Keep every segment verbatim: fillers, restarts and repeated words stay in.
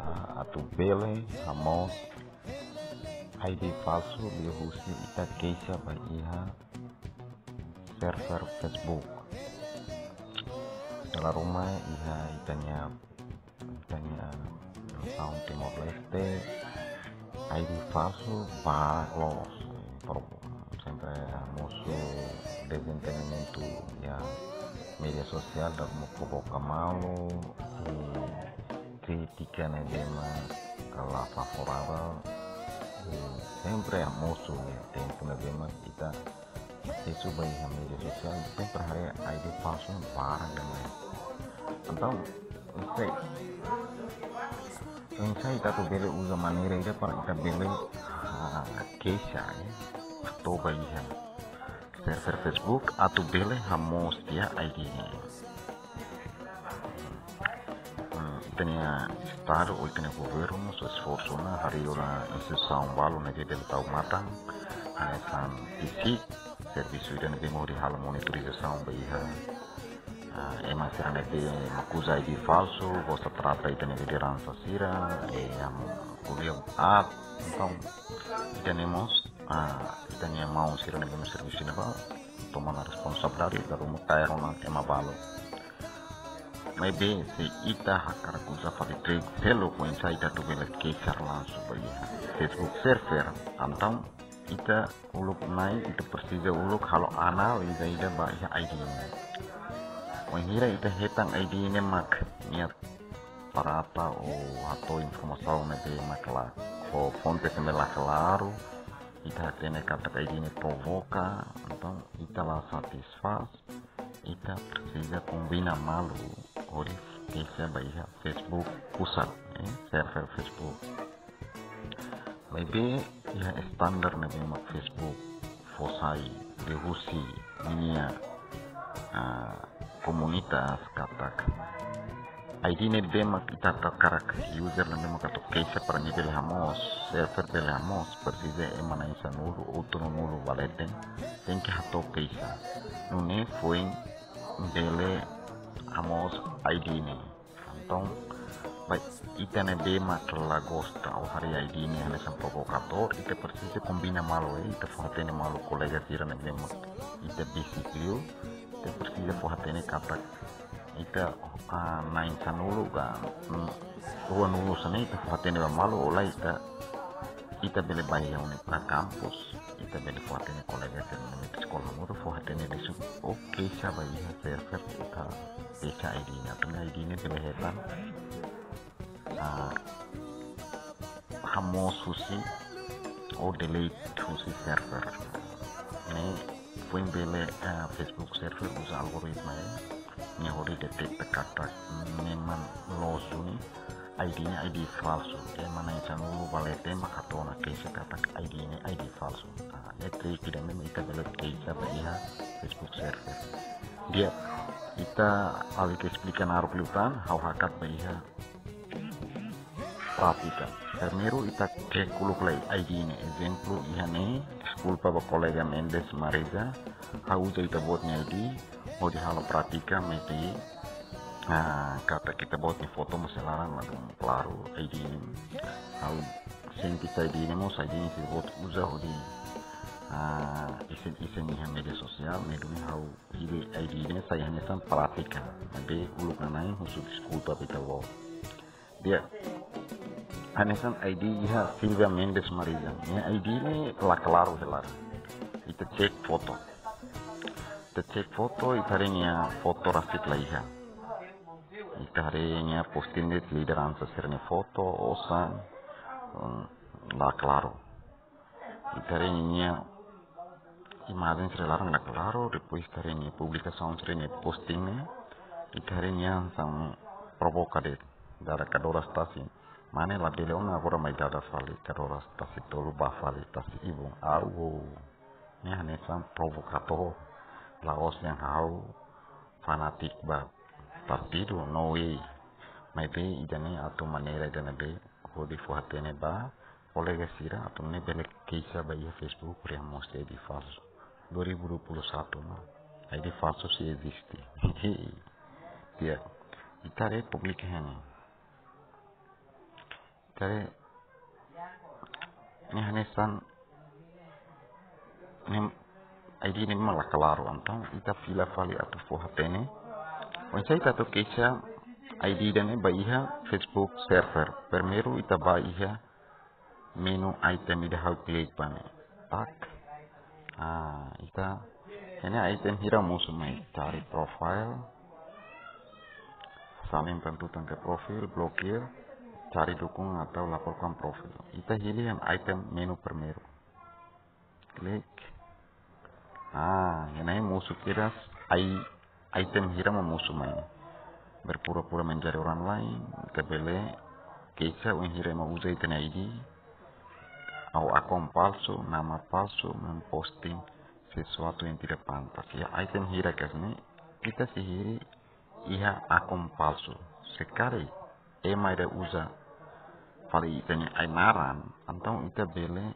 Ah, atu bele hamoos I D falsu liuhusi ita keixa ba iha server Facebook. Dala ruma iha ita-nia, ita-nia nasaun Timor-Leste, I D falsu barak loos. Pro-, sempre mosu dezentendimentu iha média sosiál, dala ruma provoka malu, i krítika ne'ebé mak la favoravel, i sempre mosu iha tempu ne'ebé mak ita asesu ba iha média sosiál, sempre haree I D falsu barak demais. Entaun, oinsá, oinsá ita atu bele uza maneira ida para ita bele, ah, keixa, eh, atu ba iha server Facebook atu bele hamoos tiha I D ne'e. Hmm, ita-nia Estadu ou ita-nia governu mós esforsu ona, harii ona instituisaun balu ne'ebé bele tau matan, hanesan PCIC, servisu ida ne'ebé mak hodi halo monitorizasaun ba iha, ah, ema sira ne'ebé mak uza I D falsu, gosta trata ita-nia lideransa sira, eh, am, ko'alia aat, entaun, ita-nia mós, ah, ita-nia maun sira ne'ebé mak servisu ne'ebá, toma ona responsabilidade, dala ruma kaer ona ema balu. Maibé, se ita hakarak uza fali trik seluk, oinsá ita atu bele keixa langsung ba iha Facebook server, entaun ita uluk na'in, ita presiza uluk halo analiza ida ba iha I D ne'e. Wainhira ita hetan I D ne'e mak nia trata ou hato'o informasaun ne'ebé mak la, ou fonte ne'ebé mak la klaru, ita hatene katak I D ne'e provoka, entaun ita la satisfás, ita presiza kombina malu hodi keixa ba iha Facebook pusat, eh, server Facebook. Maibé iha standar ne'ebé mak Facebook fó sai liuhusi ninia, ah, komunitas katak I D ne'ebé mak ita hakarak, user ne'ebé mak atu keixa para nia bele hamoos, server bele hamoos, presiza ema na'in-sanulu ou tolunulu ba leten, tenke hato'o keixa. Nune'e foin bele hamoos I D ne'e. Entaun, ba ita ne'ebé mak la gosta ou haree I D ne'e hanesan provokadór, ita presiza kombina malu, eh, ita fó-hatene malu kolega sira ne'ebé mak ita besik liu, ita presiza fó-hatene katak ita, ah, na'in-sanulu ka, mm, ruanulu hanesan ne'e ita fó-hatene ba malu, ou lae ita, ita bele bá iha uni-, ba kampus, ita bele fó-hatene kolega sira ne'ebé eskola hamutuk, fó-hatene de'it, ou keixa ba iha server, ita keixa I D ne'e, atu nune'e I D ne'e bele hetan, ah, hamoos husi ou delete husi server. Ne'e foin bele, eh, Facebook server uza algoritma ne'e, nia hodi deteta katak memang loos duni I D ne'e I D falsu. Ema na'in-sanulu ba leten mak hato'o ona keixa katak I D ne'e I D falsu. Ah, ne'e trik ida ne'ebé ita bele keixa ba iha Facebook server. Di'ak, ita alike esplika naruk liután, ha'u hakat ba iha prátika. Primeiru ita cek uluk lai I D ne'e. Ezemplu iha ne'e, deskulpa ba kolega Mendes Mariza, ha'u uza ita-boot nia I D hodi halo prátika, maibé, ah, katak ita-boot nia foto mós sei laran ladún klaru I D ne'e. Ha'u sente katak I D ne'e mós I D ne'ebé ita-boot uza hodi, ah, isin-isin iha média sosiál, maibé ha'u ida I D ne'e sai hanesan prátika. Maibé uluk nanain husu deskulpa ba ita-boot. Di'ak, hanesan I D iha Silvia Mendes Mariza. Nia I D ne'e la klaru hela. Ita cek foto. Ita cek foto, ita haree nia foto rasik la iha. Ita haree nia posting de'it lideransa sira-nia foto, osan, hmm, la klaru. Ita haree nia imajen sira laran la klaru, depois ita haree nia publikasaun sira-nia posting ne'e, ita haree nia hanesan provoka de'it, dada kadoras tasi. Mane labele ona agora mai dada fali, kadoras tasi tolu bá fali tasi ibun. Au, ne'e hanesan provokadór, la'ós dehan ha'u fanátiku ba partidu, no way. Maibé ida ne'e atu maneira ida ne'ebé hodi fó-hatene ba kolega sira atu nune'e bele keixa ba iha Facebook hodi hamoos tiha I D falsu. Dua ribu dua puluh satu ona, I D falsu sei eziste. Di'ak, Ita haree publika ne'e. Ita haree ne'e hanesan ne'e I D ne'e mak la klaru, entaun ita fila fali atu fó hatene. Oinsá ita atu keixa I D ida-ne'e ba iha Facebook server. Primeiru ita ba iha menu item ida ha'u klik ba ne'e. Tak. Ah, ita, ne'e item hira mosu mai, cari profile, salin tan tutan ke profil, blokir, cari dukungan atau laporkan profil. Ita hili iha item menu primeiru. Klik. Ah, ne'e mosu kedas, ai, item hira mak mosu mai. Berpura-pura menjadi orang lain, ita bele keixa wainhira ema uza ita-nia I D, ou akun palsu, nama palsu, memposting sesuatu yang tidak pantas. Ya, item hira kedas ne'e, ita sei hili iha akun palsu. Se karik ema ida uza fali ita-nia ai-naran, entaun ita bele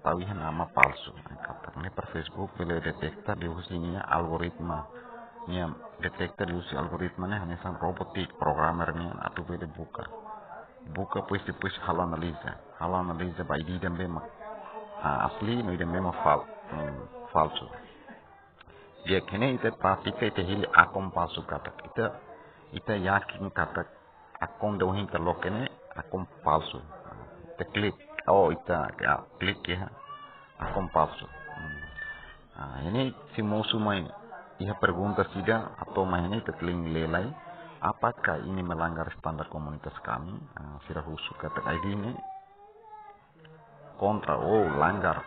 tau iha nama palsu. Katak ne'e para Facebook bele deteta liuhusi nia algoritma. Nia deteta liuhusi algoritma ne'e hanesan robotik, programmer nian atu bele buka. Buka, depois, depois halo analiza. Halo analiza ba I D ida ne'ebé mak, ah, asli, no ida ne'ebé mak fal-, hmm, falsu. Di'ak, ne'e ita prátika ita hili akun palsu katak. Ita, ita yakin katak akun ida ohin ita loke ne'e akun palsu. Ita klik, oh, ita, ya, klik iha akun palsu. Hmm. Ah, ne'e sei mosu mai iha pergunta ida, atau mai ne'e ita klik lee lai. Apakah ini melanggar standar komunitas kami? Ah, sira husu katak I D ne'e kontra, oh, langgar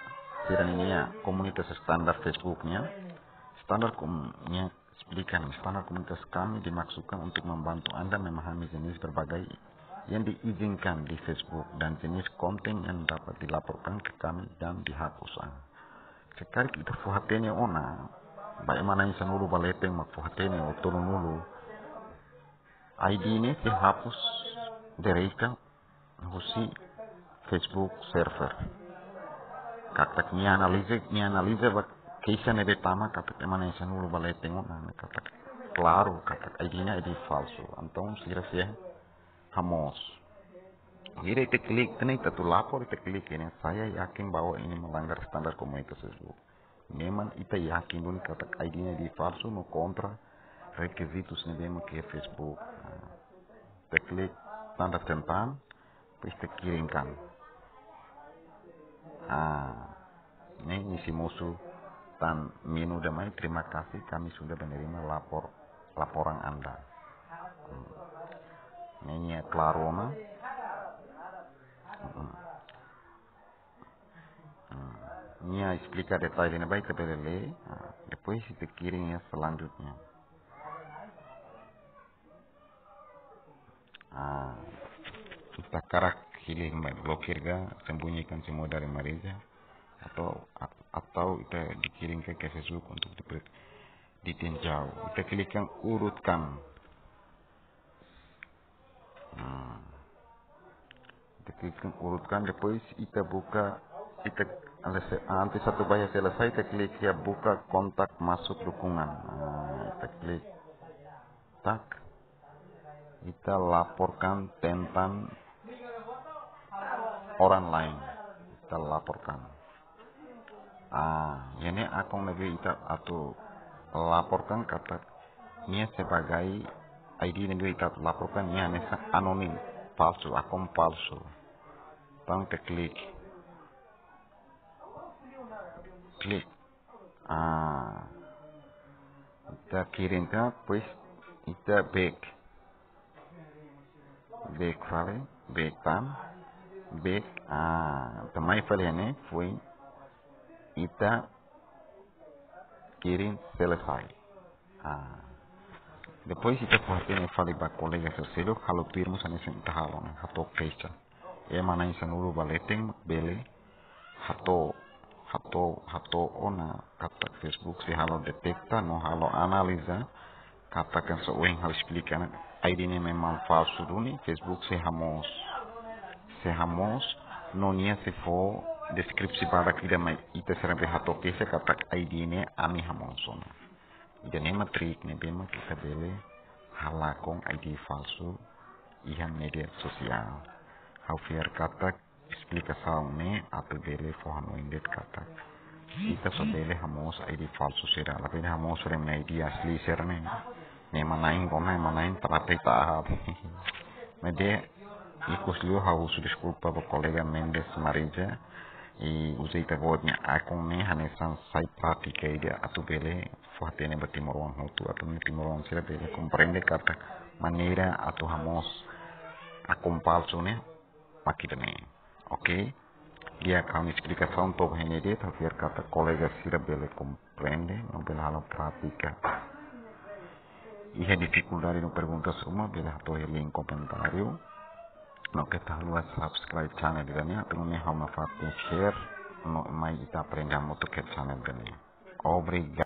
sira-nia komunitas standar Facebook nian. Standar kom-, nia esplika, standar komunitas kami dimaksudkan untuk membantu Anda memahami jenis berbagai yang diizinkan di Facebook dan jenis konten yang dapat dilaporkan ke kami dan dihapus. Ah, se karik ita fó hatene ona, ba ema na'in sanulu ba leten mak fó hatene ou tolunulu, I D ne'e sei hapus direta husi Facebook server. Katak nia analiza, nia analiza ba keixa ne'ebé tama katak ema na'in sanulu ba leten ona, katak klaru katak I D ne'e I D falsu. Entaun sira sei hamoos. Hira ita klik, ne'e ita atu lapor, ita klik ne'e, saya yakin bahwa ini melanggar standar komunitas Facebook. Memang ita yakin duni katak I D ne'e I D falsu no kontra rekizitus ne'ebé mak iha Facebook. Nah, ita klik tanda tentang, depois ita kirimkan. Ah, ne'e nia sei mosu tan menu ida mai, "Terima kasih, kami sudah menerima lapor, laporan Anda." Hmm. Ne'e nia klaru ona. Hmm. Hmm. Nia esplika detalle ne'ebá, ita bele lee. Ah, depois ita kirim iha selanjutnya. Ah, ita hakarak hili mai blokir ka, sembunyikan semua dari Mariza, atau, atau ita dikirim ke, ke Facebook untuk diper-, ditinjau. Ita klikkan urutkan. Hmm. Ita klik urutkan, depois ita buka, ita, antes atu bá iha selesai, ita klik iha buka kontak masuk dukungan. Nah, ita klik. Tak. Ita laporkan tentang orang lain. Ita laporkan. Ah, iha ne'e akun ne'ebé ita atu laporkan katak nia sebagai I D ne'ebé ita atu laporkan nia hanesan anonim, palsu, akun palsu. Entaun ita klik. Klik. Ah, ita kirim ka, depois ita back. Back fali, back tan, back, ah, ita mai fali iha ne'e, foin ita kirim selesai. Ah, depois ita fó hatene fali ba kolega sira seluk, halo tuirmos hanesan ita halo, hato'o keixa. Ema na'in sanulu ba leten bele hato'o, hato'o, hato'o ona katak Facebook sei halo deteta no halo analiza katak hanesan ohin ha'u esplika ona, I D ne'e memang falsu duni, Facebook sei hamoos. Sei hamoos, no nia sei fó deskripsi badak ida mai ita sira ne'ebé hato'o keixa katak I D ne'e ami hamoos ona. Ida ne'e mak trik ne'ebé mak ita bele halakon I D falsu iha média sosiál. Ha'u fiar katak esplikasaun ne'e atu bele fó hanoin de'it katak ita só bele hamoos I D falsu sira, labele hamoos rem I D asli sira ne'e. Ne'e ema na'in, kona ema na'in trata ita aat. Maibé ikus liu ha'u husu deskulpa ba kolega Mendes Marija, i uza ita-boot nia akun ne'e hanesan sai prátika ida atu bele fó hatene ba timoroan hotu, atu nune'e timoroan sira bele komprende katak maneira atu hamoos akun falsu ne'e mak ida-ne'e. Oke? Di'ak, ha'u-nia esplikasaun to'o iha ne'e de'it, ha'u fiar katak kolega sira bele komprende no bele halo prátika. Iha difikuldade no perguntas ruma bele hato'o iha link komentáriu. No keta haluha subscribe channel ida-ne'e, atu nune'e ha'u nafatin share no mai ita aprende hamutuk iha channel ida-ne'e. Obrigadu.